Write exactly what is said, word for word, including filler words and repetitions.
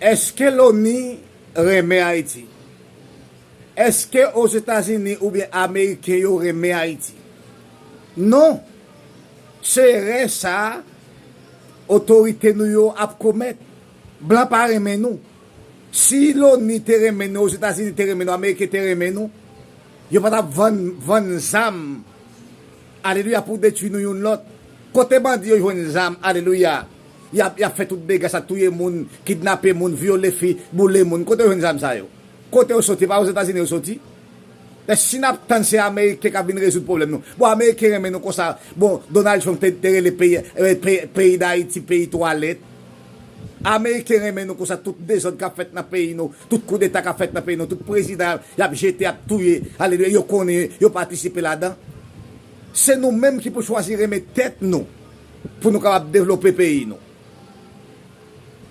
Èske Loni renmen Ayiti? Èske Ozetazini oubyen Ameriken yo renmen Ayiti? Non. Se erè sa a otorite nou yo ap komèt. Blan pa renmen nou. Si Loni te renmen nou, Ozetazini te renmen nou, Ameriken te renmen nou, yo pa t ap vann, vann zam, alelouya, pou detwi nou youn lòt. Kote bandi yo jwenn zam, alelouya? Y ap, y ap fè tout dega sa, touye moun, kidnape moun, vyole fi, boule moun. Kote yo jwenn zam sa yo? Kote yo soti? Pa Ozetazini yo soti? Lè si n ap tann se Ameriken k ap vin rezoud pwoblèm nou. Bon, Ameriken renmen nou konsa. Bon, Donald Trump te, te rele peyi, eh, peyi, peyi Dayiti peyi twalèt. Ameriken renmen nou konsa, tout dezòd k ap fèt nan peyi nou, tout koudeta k ap fèt nan peyi nou, tout prezidan y ap jete, y ap touye, alelouya, yo konnen, yo patisipe ladan. Se nou menm ki pou chwazi renmen tèt nou pou nou kapab devlope peyi nou.